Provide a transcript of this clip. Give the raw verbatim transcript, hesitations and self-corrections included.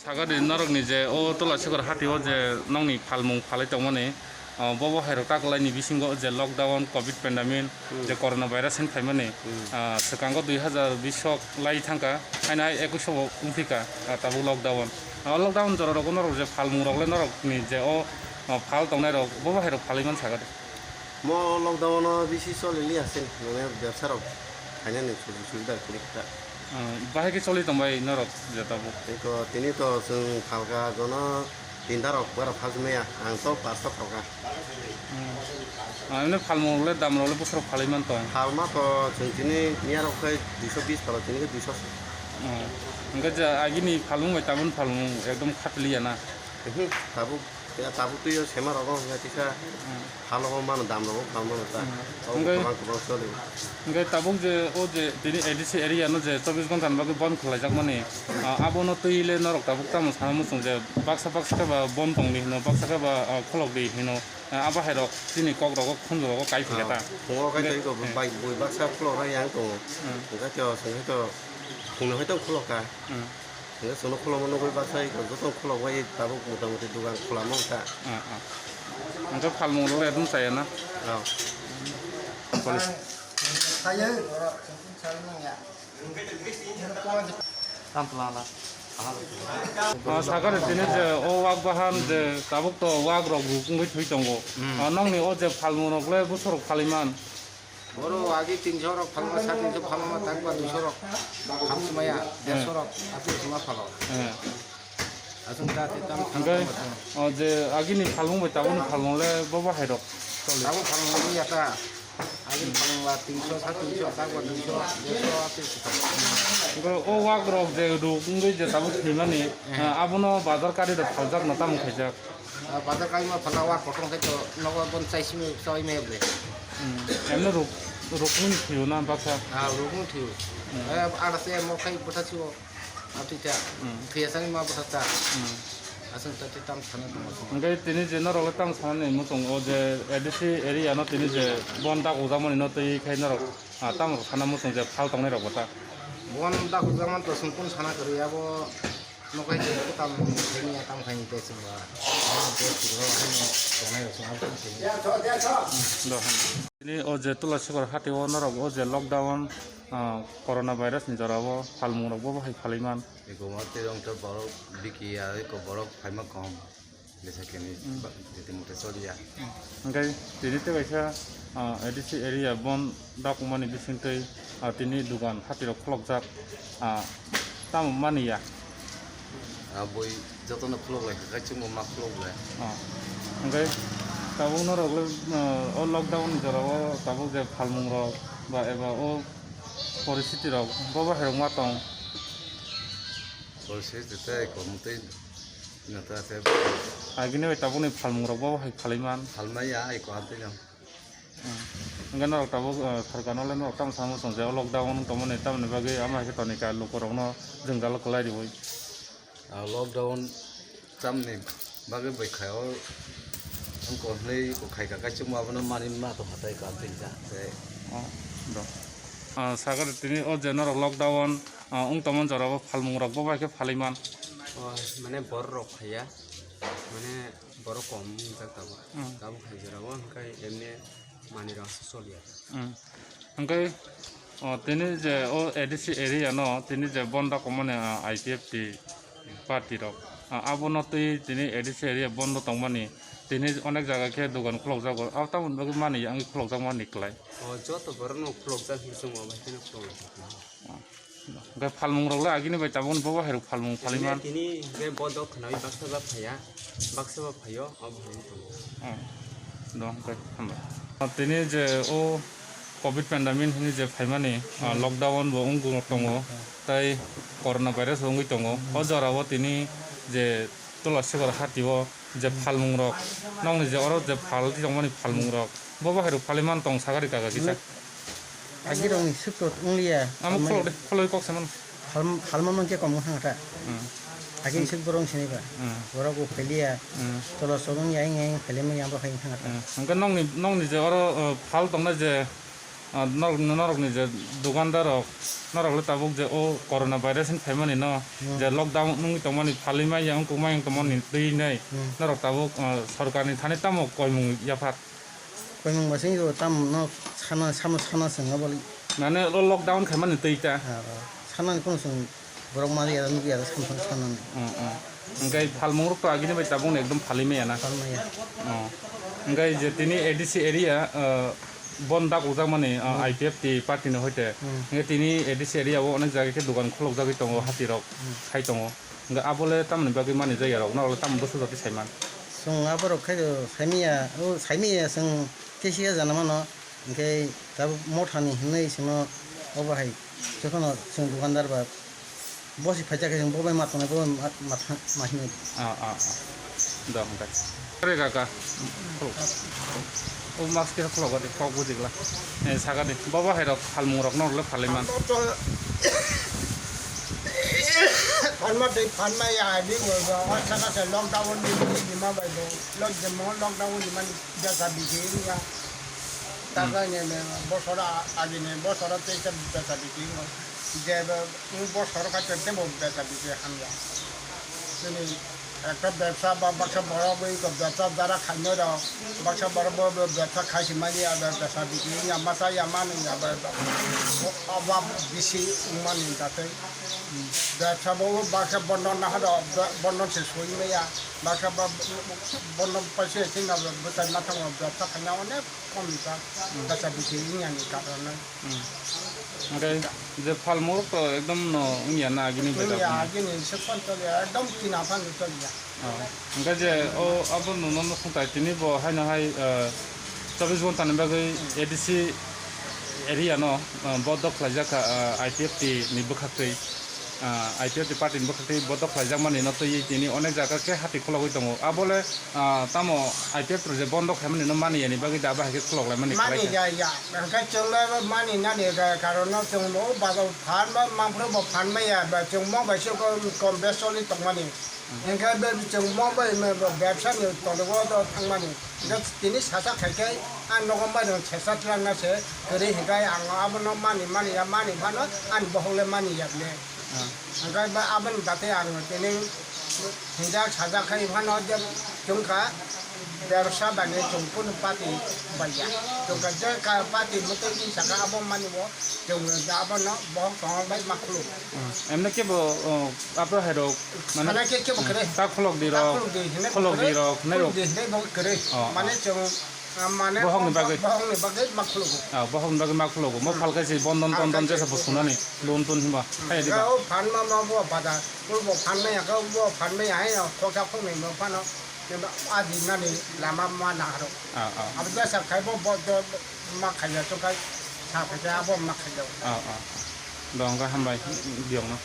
Sagadi norokni je o Tulasikor hati o je nongni phalmung phalai tongmani, o, bobo hairok taklaini bisingo je lockdown, covid pandemic, Hmm. je corona virus hin phaimani, Hmm. ah, swkango dui hazar bish sok lai thangkha, haino hai ekush bo wngphika, ah, tabuk lockdown. Ah, lockdown jorarok norok je phalmung rok le norokni je o, o, phal tongnai rok bobo hairok phalai man sagadi. Mo lockdown o bisi choli liya se, mane bebsa rok khainani sujuk subida kwrwi kha. Ah, bahai khe choli tongbai norok je tabuk? Eko tini to chwng phalka jono tinta rok bara phajmaya, ang to pasta phalka. Hmm. Ah, emne phalmung rok le dam rok le bwswk rok phalwi man tong? Phalma to chwng tini miya rok khai duiso bis phalo, tini khe duiso se. Hmm. Hwnkhe je agini phalmung bai tabukni phalmung ekdom khatliya na? Mhm, tabuk, ya tabuk twi o sema rok wngkha tisa. Hmm. Phalo mano dam rok phal mano ta. Hmm. Tabuk Hwnkhe, kwbang kwbang choli. Hwnkhe tabuk je o je tini A D C area no je chobbish ghonta ni bagwi bon khwlaijakmani, ah, abono twi le norok tabuk tamo sana muchung je baksa baksa khe ba bon tong di hino, baksa khe ba, ah, kholok di hino, ah, abo hai rok chini kok rogo khunju rogo kai phikha ta. Ah, phungo kai Hwnkhe, twi ko eh. Bai bui baksa kholok rok yang tongo. Hmm. Hwnkhe to, hwnkhe to phungno hai to kholok ka. Hmm. Hwnkhe chwngno khulokma nugwi baksa iko joto khulokbai tabuk motamoti dogan khulama wngkha. Ah, ah. Hwnkhe phalmung rok ekdom chaya na? Oh. Police. Ah, sakari tini je o wak bahan je tabuk to wak rok ruk wngwi thwi tongo. Hmm. Ah, nongni o je phalmung rok le bwswk rok phalwi man? Oro agi tinso rok phalma, sat tinso phalma, takba duiso rok phalsmaya, derso rok, ati sima phalo. Eh. Aswng ta te tam Hwnkhe, phalma. O je agini phalmung bai tabukni phalmung le bobo hai rok choli? Tabuk phalmung ya ta. Agini phalmung ba tinso, sat tinso, takba duiso, derso, ati sima. Hwnkhe o wak rok je ruk wngwi je tabuk thwimani, eh, abono bazar kari rok phaljak na tamo khaijak? Ah, bazar kaima phala war kotor khai to nogo bon chai simi chai me ble. Hmm. Emne ruk, ruk nung thwiyo na baksa? Ah, ruk nung thwiyo. Hmm. Eh, ada se mo khai bwtha siwo. Ati ta. Hmm. Thwiya sani ma bwtha ta. Hmm. Aswng ta te tam sana tong aswng. Hwnkhe tini je norok le tam sana ni muchung o je A D C area no tini je bon dak ujamani no twi khai norok, ah, tam rok sana muchung je phal tongnai rok bo ta. Bon dak ujamani to sungkun sana kwrwi abo. Nokai je kutam thani ya tam khaini te chwngba. Ano te chwngba ano tongnai rok chwng abo tong thani. Tini o je Tulasikor hati o norok o je lockdown, ah, corona virus ni jora o phalmung rok bo hai phalwi man. Eko ma te rong to borok biki ya, eko borok phaima kom. Besa keni Hmm. ba-, titi mute choli ya. Hwnkhe tini tei kaisa, ah, A D C area bon dakmani bisingtwi, ah, tini dugan hatirok khulokjak, ah, tamo mani ya? Ah, bui jotono khulok lai kha, kaichungo ma khulok lai. Ah. Hwnkhe tabuk norok le, ah, o lockdown ni jora o tabuk je phalmung rok ba eba o poristiti rok bo bahai rok ma tong? Poristiti tei kom tei Nata se. Agini bai tabukni phalmung rok bo hai phalwi man. Phalmai ya, ai ko amtwi jang. Hmm. Hwnkhe norok tabuk, eh, sorkar no le norok tamo samo song je o lockdown wng tongmani tamoni bagwi ama hai khe toni ka luku rok no jwngjal kwlai riwi. Ah, lockdown tamni bagwi bai khai o wngko hwnwi ko khai ka kaichukma abono mani ma to hatai ka amtwi ja se. Oh, do. Ah, sakar tini o je norok lockdown, ah, wng tongmani jora o phalmung rok bo bai khe phalwi man. Oh, mane borok rok phaiya. Mane borok kom wngjak tabuk. Hmm. Tabuk hai jora o hwnkhe emne manwi rok aswk choliya. Hmm. Hwnkhe, o, tini je o A D C area no tini je bon dakmani, ah, I P F T party rok, ah, abono twi tini A D C area bondo tongmani tini onek jaga khe dogan khulokjago, abo tamoni bagwi mani wngwi khulokjakmani kwlai. O joto borok no khulokjak hinwi chwng bo bai kheno khulokjak. Ah. Hwnkhe phalmung rok le agini bai tabukni bo hai rok phalmung phalwi man. Tini hwnkhe bo dok khnawi baksa ba phaiya, baksa ba phaio, abo hai wng tongo. Hmm. Do hwnkhe hambai. Ah, tini je o covid pandemic hwnwi je phaimani, ah, Hmm. lockdown bo wng tongo, Hmm. tei corona virus bo wngwi tongo. Hmm. O jora o tini je Tulasikor hati o je phalmung rok, nokni je oro je phal tongmani phalmung rok, bo bahai rok phalwi man tong sagari kaga kisa. Agirokni swk to wngliya. Amo kholok de, kholoi kok saman. Halma mankhe kom wngkha ta. Hmm. Agini swk borok wng sini ba. Hmm. Borok bo phailiya. Hmm. Tolo sok wngya, wngya, wngya, phailai manya abo hai wngkha ta. Hmm. Hwnkhe nokni, nokni je oro, uh, phal tongnai je Ah, norok, norokni je dukandar rok, norok le tabuk je o corona virus ni phaimani no, Hmm. je lockdown wngwi tongmani, phalwi maya wngkuk maya wng tongmani twi nai, Hmm. norok tabuk, ah, sorkarni thani tamo koimung yaphar? Koimung ba sing yo tamo no sana, samo sana seng abali. Mane o lockdown khaimani twi ta? Ah, ah. Sanani kono seng Borok mali ya, nukya, sam sam sanani. Mm, mm. Hwnkhe phalmung rok to agini bai tabuk no ekdom phalwi maya na. Phalmaya. Oh. Hwnkhe je tini A D C area, uh, bon dak ujak mani, uh, Hmm. I P F T party ni hoite. Hmm. Hwnkhe tini A D C area o onek jaga khe dukan khuluk jagwi tongo, hati rok Hmm. khai tongo. Hwnkhe abo le tamoni bagwi mani jaya rok, norok le tamoni bwsajak twi saiman. Chwng abo rok khai saimaya, o saimaya chwng kesiya jana mano. Hwnkhe tabuk mothani hinwi chwngno obo hai jotono chwng dukandar ba bosi phaijak khe chwng bo bai ma tongnai, bo bai ma, ma tha-, ma hinwi. Ah, ah, ah. Do hwnkhe. Kare kaka. Khuluk. O mask khe khuluk di, kok bujigla. Eh, saga di. Bo bo hai rok phalmung rok norok le phalwi man. Phanma tei phanma ya di bo bo. Saka se lockdown ni di ma bai bo. Lockdown, lockdown ni man. Besa bisi wngya. Taka ni bosor agini bosor teisa besa bisi wngya. Je bosor kha tebo besa bisi hamya. Chini ekta bebsa ba baksa borok bai ko bebsa dara khainai rok baksa borok bo bebsa khai si mani ya besa bisi wngya masa ya mani ya ba ba bisi wngmani jatwi. Bebsa bo baksa bondo nahado bondo se soi maya baksa ba bondo paise sina bwtai mathango bebsa khaina onek. Kom rijak, besa bisi wngya ni karon no. Hmm. Hwnkhe je phalmung rok to ekdom no wngya na agini bai wngya, rok no. Agini se phone choliya, ekdom kina phano choliya. Oh. Hwnkhe je o abo no no no sungtai tini bo haino hai, eh, chobbish ghonta ni bagwi A D C area no, eh, bo dok khlaijak kha, eh, I P F T ni bwkhak twi. Ah, I P F T party ni bwkhak twi bodok khlaijakmani no twiwi tini onek jaga khe hati khulogwi tongo. Abo le, ah, tamo I P F T rok je bondo khaimani no mani yani bagwi da bahai khe khulok laimani khlai kha. Mani ya ya. Hwnkhe chwng le mani nani ga karon no chwng bo bazar phan ba mangphuru bo phan maya ba chwng mo bai se kom, kom bes choli tongmani. Hwnkhe be chwng mo bai me bo bebsa ni tolego do thangmani. Hwnkhe tini sasa khai khe ang nogo bai rong sesa twlang na se kwrwi hwnkhe ang abo no mani mani ya mani phano ani bohok le mani ya le. Ah. Hwnkhe ba aboni date ang tini hinjak sajak khai phano je chwng kha bebsa bai ni chwng kunu party bai ya. Chwng kha je ka party mwtwi ni saka abo mani bo chwng abono bohok tong bai ma khuluk. Hmm. Emne khe bo, oh, abo hai rok mane, sana khe khe bo kwrwi. Hmm, ta khulok di rok, ta khulok di hinwi khulok di kwrwi, rok, hinwi khulok rok. Di hinwi bo kwrwi. Oh, mane oh. Chwng Mane bohokni bagwi. Bohokni bagwi ma khulugo. Ah, bohokni bagwi ma khulugo. Mo phalkhe se bondon tondon jesa bo sunani loan ton hima. Hai diba. O phan ma ma bo bada. Bo phan ma ya ka bo phan ma ya hai khoksa khoknwi mo phano. Adi nani lama ma na haro. Ah, ah. Abo jesa khai bo bo ma khaya to khai sa khai abo ma khaya. Ah, ah. Dong ga hambai diong no.